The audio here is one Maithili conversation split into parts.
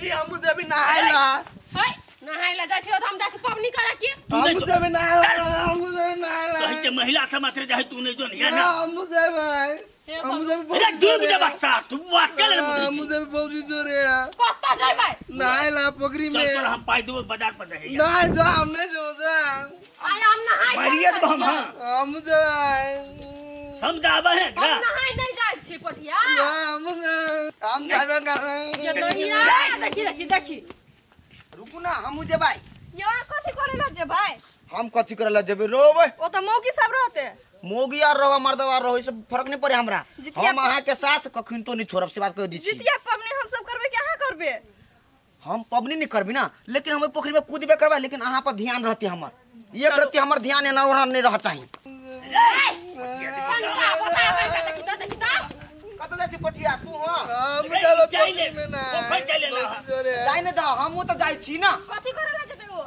भौजी हमहूँ जेबै नहाय ला। है नहाय ला जाइ छी हम जाइ छी पबनी करे की। तू हमहूँ नहीं जो। जेबै नहाय ला, हमहूँ जेबै नहाय ला। कहै छै महिला सब मात्र जाइ, तू नहीं जो ने, या ना? ना, हमहूँ जेबै। हे हमहूँ जेबै अरे भौजी डूब जोरे। जा बच्चा, तू बात कर ले। हमहूँ जेबै भौजी जोरे। कतऽ जेबै? नहाय ला पोखरी चल में। तोरा हम पाइ देबो, बाजार पर जाही। नहीं जा, हम नहीं जेबै, जा। आइ हम नहाय मारिए देबो हम। हाँ। हमहूँ जेबै। समझाबे है हम एकरा। नहाय नहीं जाइ छी पोठिया। ना, हमहूँ जेबै। हम जेबे करबै। ये नहिया देखी देखी देखी। रुकू ना, हमहूँ जेबै। यहाँ कथी करे ला जेबै? हम कथी करे ला जेबै रोबै? ओ तऽ मौगी सब रहते। मौगी आर रहो, मर्दवा रहो, ई सब फर्क नहीं पड़े हमरा। जितिया हम अहाँ के साथ कखन तो नहीं छोड़ब, से बात कह दी छी। जितिया पबनी हम सब करबै कि अहाँ करबै? हम पबनी नहीं करबी ना, लेकिन हम ओहि पोखरी में कूदबे करबै, लेकिन अहाँ पर ध्यान रहते हमर। एक रत्ती हमर ध्यान एना ओना नहीं रह चाही। शंका बता देखी तऽ देखी तऽ। कतऽ जाइ छी पटिया तू? हाँ। हम जेबै जाइ ले, पोखरी में नहाय। पोखरि जाइ ले ना। भौजी जोरे। जाइ नहीं दह, हमहूँ तऽ जाइ छी ना। कथी करे ला जेतै ओ?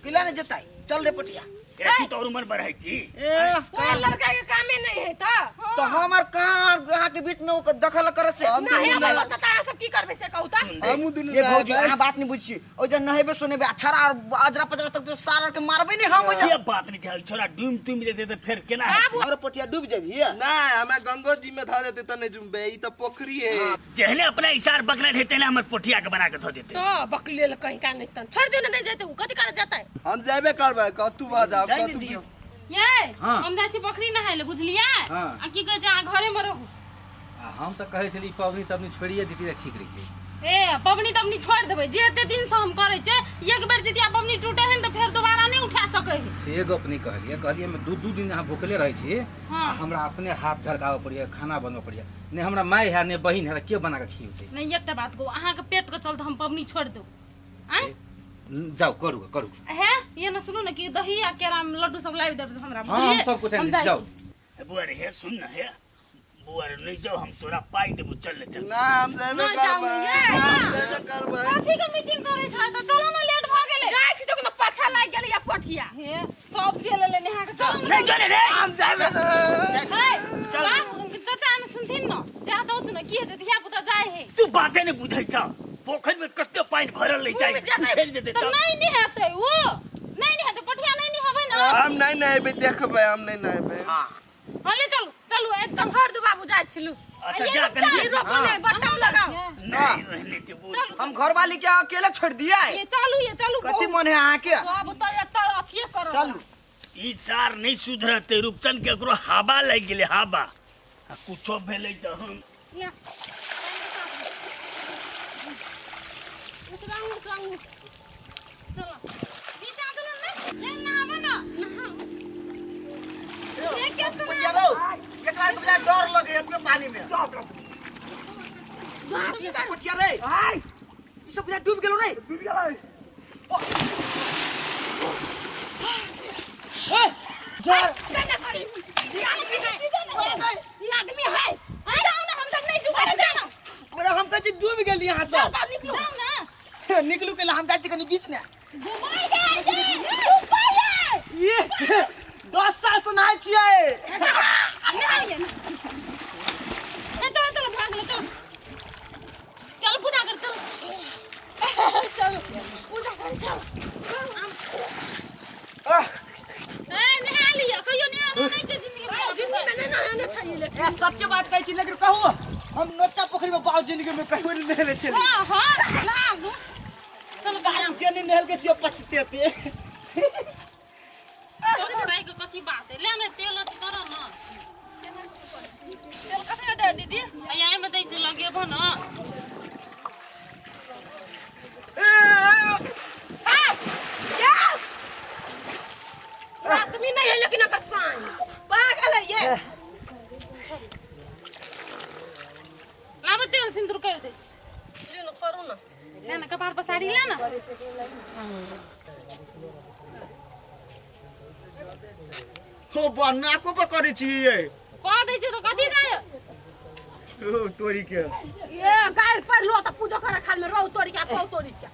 किला नहीं जेतै, चल रे पटिया। ए, तू तो और उम्र बढ़ै छी। ए। ओ लड़का के कामे नहीं है तऽ। तो हमर कहाँ अहाँ के बीच में ओ दखल करे से? हम नहीं दुनू हम नहाय- तऽ अहाँ सब की करबै से कहू तऽ। हमहूँ दुनू ये भौजी, नहायबै। अहाँ बात नहीं बुझ छी। ओइ जे नहेबे सुनेबे आ छड़ा आर अजरा पजरा तक तो सार के मारबे नहीं हम ओइ जे। से बात नहीं छै, छोरा डूम तुम जेतै तऽ फेर केना हेतै? अरे पटिया, डूब जेबही? नहीं, हमरा गंगो जी में धऽ देते तऽ नहीं डूबबै, ई तऽ पोखरी है। जेहने अपना इशार बकरा रहते ने, हमर पोठिया के बना के धो देते। तो बकलेल कहीं का नहीं तन छोड़ दियो ने, नहीं जेतै उ, कथी करे जेतै? हम जेबे करबै, कतू भऽ जाब जाइ नहि कतू। दियौ। ये। हाँ। हम जाइ छी पोखरी नहाय ले, बुझलियै? हाँ। आ की कहै छै, अहाँ घरे मे रहू। आ हम तऽ कहै छली पबनी तबनी छोड़िए देती तऽ ठीक रहितै। ए, पबनी तबनी छोड़ देबै? जे एते दिन से हम करै छै, एक बेर जितिया पबनी टूटे है तऽ फेर दोबारा नहि उठा सकै है। से गप नहि कहलियै, कहलियै हम दू दू दिन अहाँ भूखले रहै छी। हाँ। आ हमरा अपने हाथ झरकाबऽ पड़ैए, खाना बनबऽ पड़ैए, नहि हमरा माय है नहि बहिन है, के बना कऽ खियौतै? नहीं, एकटा बात कहू, अहाँके पेट के चलते हम पबनी छोड़ देब? आँय? जाउ, करू करू। हे, ये ना सुनू ने, कि दही आ केरा में लड्डू सब लाबि देब हमरा। हाँ, हम बुझलियै? सब कुछ हम आनि जाइ जाउ। छी। हे बुआ रे, हे सुन ना, हे बुआ रे, नहीं जाओ, हम तोरा पाई देबो, चल ले चल। ना, हम जेबे ना जाउ, करबै। ये, हम ना। जेबे करबै। कथी के मीटिंग करै छै तऽ चलो ना, लेट भऽ गेलै। जाइ छी तऽ कोनो पाछा लागि गेलै या पोठिया। हे, सब चलि एलै नेहा के, चलो ना। नहीं चले रे। हम जेबे। हे, बाप, चाचा ने सुनथिन न, जा दौत न, की हेतै, धिया पुता जाइ है। तू बाते नहीं बुझै छ, पोखरि में कते पानि भरल रहि जाइ, डूबि जेतै। छेड़ देतै तऽ तब। नहि नहेतै ओ, नहि नहेतै पोठिया, नहि नहेबै ने। हम नहीं नहेबै, देखबै, हम नहीं नहेबै। हाँ। हँ, ले चलू चलू, एकदम छोड़ दू बाबू, जाइ छी लू। अच्छा, जा कनि। रोपो नहि बट्टम लगाओ। नहीं ओहने छै बोल। चलू। हम घरवाली के अकेले छोड़ दिया? ये चालू, ये चालू। कथी मन है अहाँ के? अब तऽ एतऽ अथिये करब। चलू। ई सार नहीं सुधरते रूपचंद के, एकरो हवा लागि गेलै हवा, आ कुछो भेलै तऽ हम ले। उतरांग उतरांग, चलो नीचा चलो। नहीं ले, नहाबो ना, नहाओ। ये के सुना? पटिया रौ, एकरा के बजा डर लगे एतबे पानी में। पटिया रे, ई सब बुझा डूब गेलो रे। डूबि गेलै। जर। ई आदमी है, जाओ ना, हम सब नहीं डूबे, जाओ। अरे हम कहै छी डूब गेली यहाँ जाओ सब। तब निकलू, जाओ ना। निकलू के हम जाइ छी कनी बीच ने। डूबाई गए, डूबाई गए। ये 10 साल से नहाय छियै। नहीं है ना, चलो चलो, भाग लो, चलो चलो, पूजा कर, चलो चलो, पूजा कर, चलो। आह, ए, नहा लिअ, कहियो नहा नहि छै जिंदगी में, जिंदगी में नहि नहाने छै ई लेकिन। ए, सच्चे बात कहै छी, लेकिन कहू हम नोचा पोखरी में बाबू जिंदगी में कहियो नहीं नहेले छली। हाँ हाँ, लागू, चलो बाहर। के नहीं नहेल के छियो पछतेते। भाई के कथी बात है, ले ने तेल, अथी करऽ न। तेल कथी दे दीदी? भैया, एहिमे दै छै, लगेबो न। आदमी नहीं है लेकिन एकर साइन पागल है ये। आब तेल सिंदूर कर दै छी, ले न, करू न, ले न, कपार पर साड़ी ले न। हो बा, नाको पर करै छी ये। कह दै छी तऽ कथी दै? ओ तोरी के। ये गायर पर लो तऽ पूजो करे खाल में रौ तोरी के पौ तोरी के।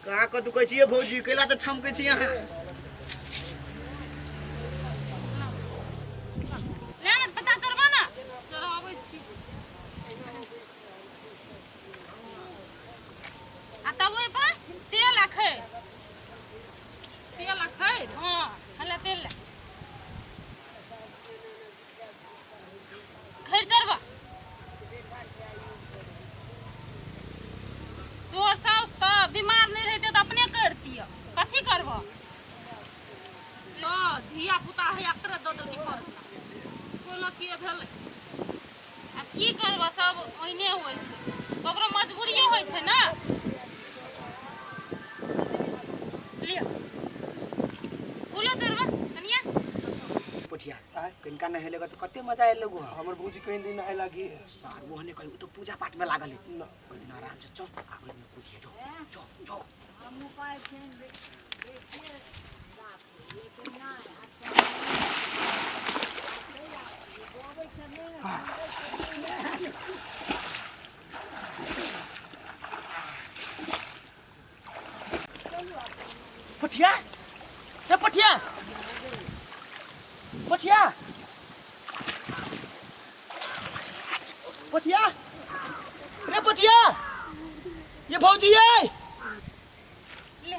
कहाँ कतू कहै छियै भौजी, कैला तऽ छमकै छी अहाँ? ले न पता चढ़बा न, चढ़ाबै छी। आ तब पर तेल आ खैर, तेल आ खैर। हाँ, हला तेल ले खैर चढ़बा। तोहर साउस तऽ बीमार नहि रहिते तऽ अपने करतिय। कथी करबह? ल धिया पुता है, एकरे दऽ देलकै करता। कोनो अथिये भेलै? आब की करबह, सब ओहिने होइ छै, ककरो मजबूरिये होइ छै ने। लिअ, फूलो चढ़बह कनिया। पोठिया कनिका नहेलेगा तो कते मजा आयल लगो। हमर भौजी कहीं नहीं नहाय लागी। सार वो ने कही, तो पूजा पाठ में लागल है। ना। ओहि दिन आराम से चल आ ओहि दिन कूदिए, जो जो जो। पोठिया रे, पोठिया, पोठिया, पोठिया रे, पोठिया, ये भौजी है। ले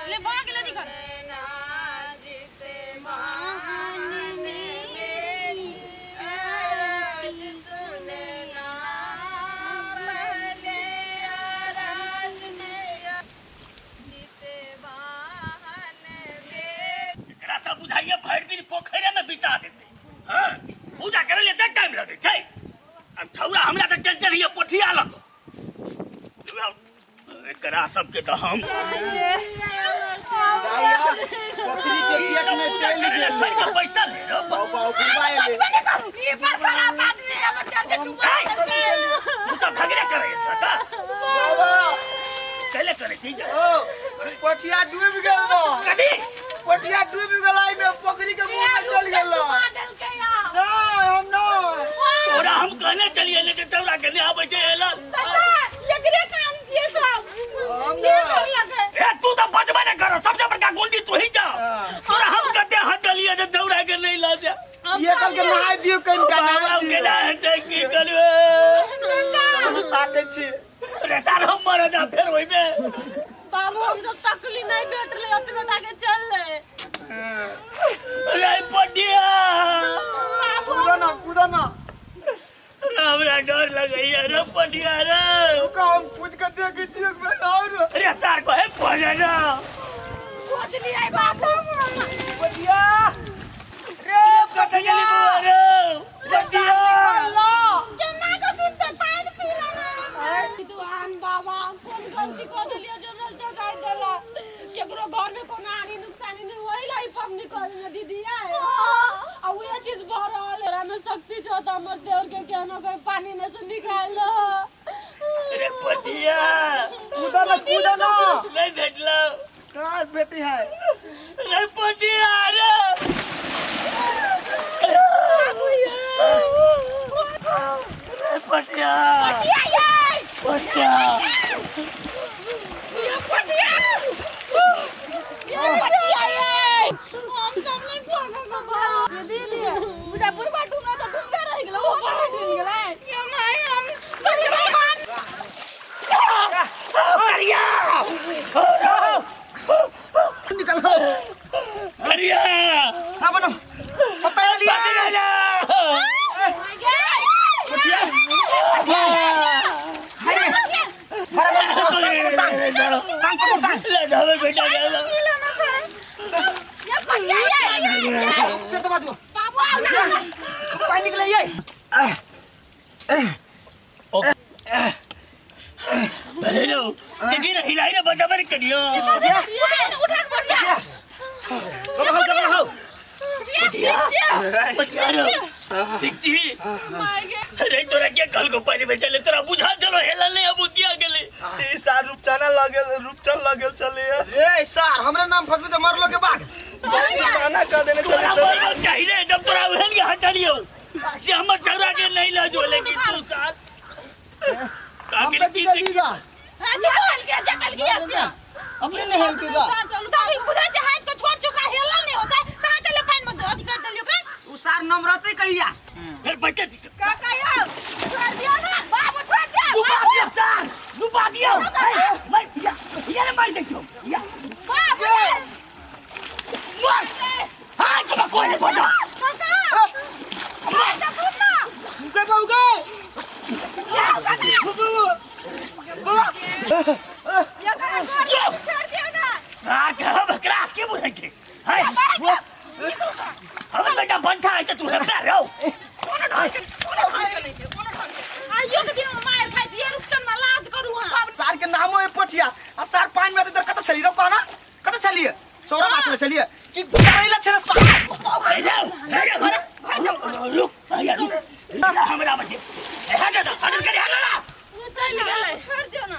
ले, भऽ गेलै दिक्कत। वाहन मेरी आरती सुनना। एकरा सब बुझाइए भरि दिन पोखरे में बिता देतै। हाँ, पूजा करे ले एते टाइम लगै छै? अब छौरा हमरा तऽ टेंशन होइए पोठिया लऽ कऽ। एकरा सबके तऽ हम बकरी के पेट में चलि गेल। छोड़ि कऽ बैसल है रौ। बाबा बुढ़बा एलै। ई पर खराब आदमी हमर चल के डुबा देलकै। तू सब झगड़े करै छ तऽ बाबा। कैले करै छी जे? ओ पठिया डूबि गेल बा। कथी? पठिया डूबि गेल, एहिमे बकरी के मुंह में चलि गेल। डुबा देलकै या? नहीं, हम नहीं। तोरा हम कहने चलिए ने जे चौरा के नहि आबै छै एलन। चाचा, एकरे काम छियै सब। हम ई नहि। करलकै। ए, तू तऽ बजबे नहि कर, सबसे बड़का गुंडी तू ही जा। तोरा हम कते हटलिए जे चौरा के नहीं ला जा। ये कल के नहाय दियो, कनिका नहाय हम दियो। केना हेतै, की करबै? हम ताकै छी। रे सार, हम मर जा फेर ओहिमे। बाबू, हम सब तकली नहीं भेटले, ओतबे टाके चलले। रे पटिया। बाबू। कूदो ना, कूदो ना। रे, हमरा डर लगैया रे पटिया रे। रुका, हम कूद के देखै छी एक बेर और। रे सार को हे पड़े ना। खोज लियै बाबू। पोठिया रे, कतऽ गेली बौआ रे? रे सार, निकल लो। केना के सुनते? पानि पी लेना। विद्वान बाबा, कोन गलती कऽ देलियै जे हमरा सजाय देला? केकरो घर में कोनो हानि नुकसानी नहीं वही ला ई पबनी कर देने दीदी आए आ उहे चीज भऽ रहल है। में शक्ति छौ तऽ हमर देवर के केहनो कोई पानी में से निकाल लो। रे पटिया। कूदो ना, कूदो ना। नहीं भेटलो। कहाँ बेटी है? रे पटिया रे, रे पटिया, पटिया ये। पटिया। ये पटिया, ये पटिया ये, हम सब नहीं खोजे सब। दीदी, बुझा बुढ़बा डूबना तऽ डूबले रहि गेलै, ओहो तऽ नहि डूबि गेलै। ये नहीं, हम चल चल मान। करिया। निकल हो। करिया। हाँ, बनो सब तैयार लिया। पोठिया। अरे टांग पकड़, टांग। ले जावे बेटा, ले। ये पटिया ये। पेट दबा दियो। बाबू, आओ ना। पानी निकले ये। अरे रो, देखी ना, हिलाई ना, बराबर करियो। उठा, उठा के पटिया। कब हो, कब हो? पटिया, पटिया रो, ठीक छी? अरे, तोरा के कल को पानी में चले, तोरा बुझा चलो हेला ले, अब किया गेले? ई सार रूपचाना लगल, रूपचन लगल चले। ए सार, हमरे नाम फंसबे तो मरलो के बाद। माना कर देने तोरा चले। मरना चाहिए जब तोरा हेल के हटलियो जे हमर चौरा के नहीं ला जो, लेकिन तू साथ हम काके तो की चलीगा। जकल के, जकल के से। हमरे नहीं हेल के गा। तब ई बुझै छै हाथ के छोड़ चुका, हेलल नहीं होता कहाँ चले, पानि में अथी कर देलियो ओकरा। उ सार नमरते कहिया फिर बच्चा दिस। काका यौ, घर कोई नहीं बचा उगे बा उगे छोड़ दियो ना आ कहा बकरा के बुझै छै है हमर बेटा बंठा है त तू हेबा रहो आइयो के दिन मार खाइ छी रुकचन में लाज करू अहाँ सार के नामो है पठिया आ सार पानी में इधर कत छली रो कहना कत छलिए सौरा माछ ले छलिए कि करैला छले सार हे रहो हे रहो रुक सही रुक हमरा बचे हट हट कर हट चलि गेलै छोड़ दियो ना।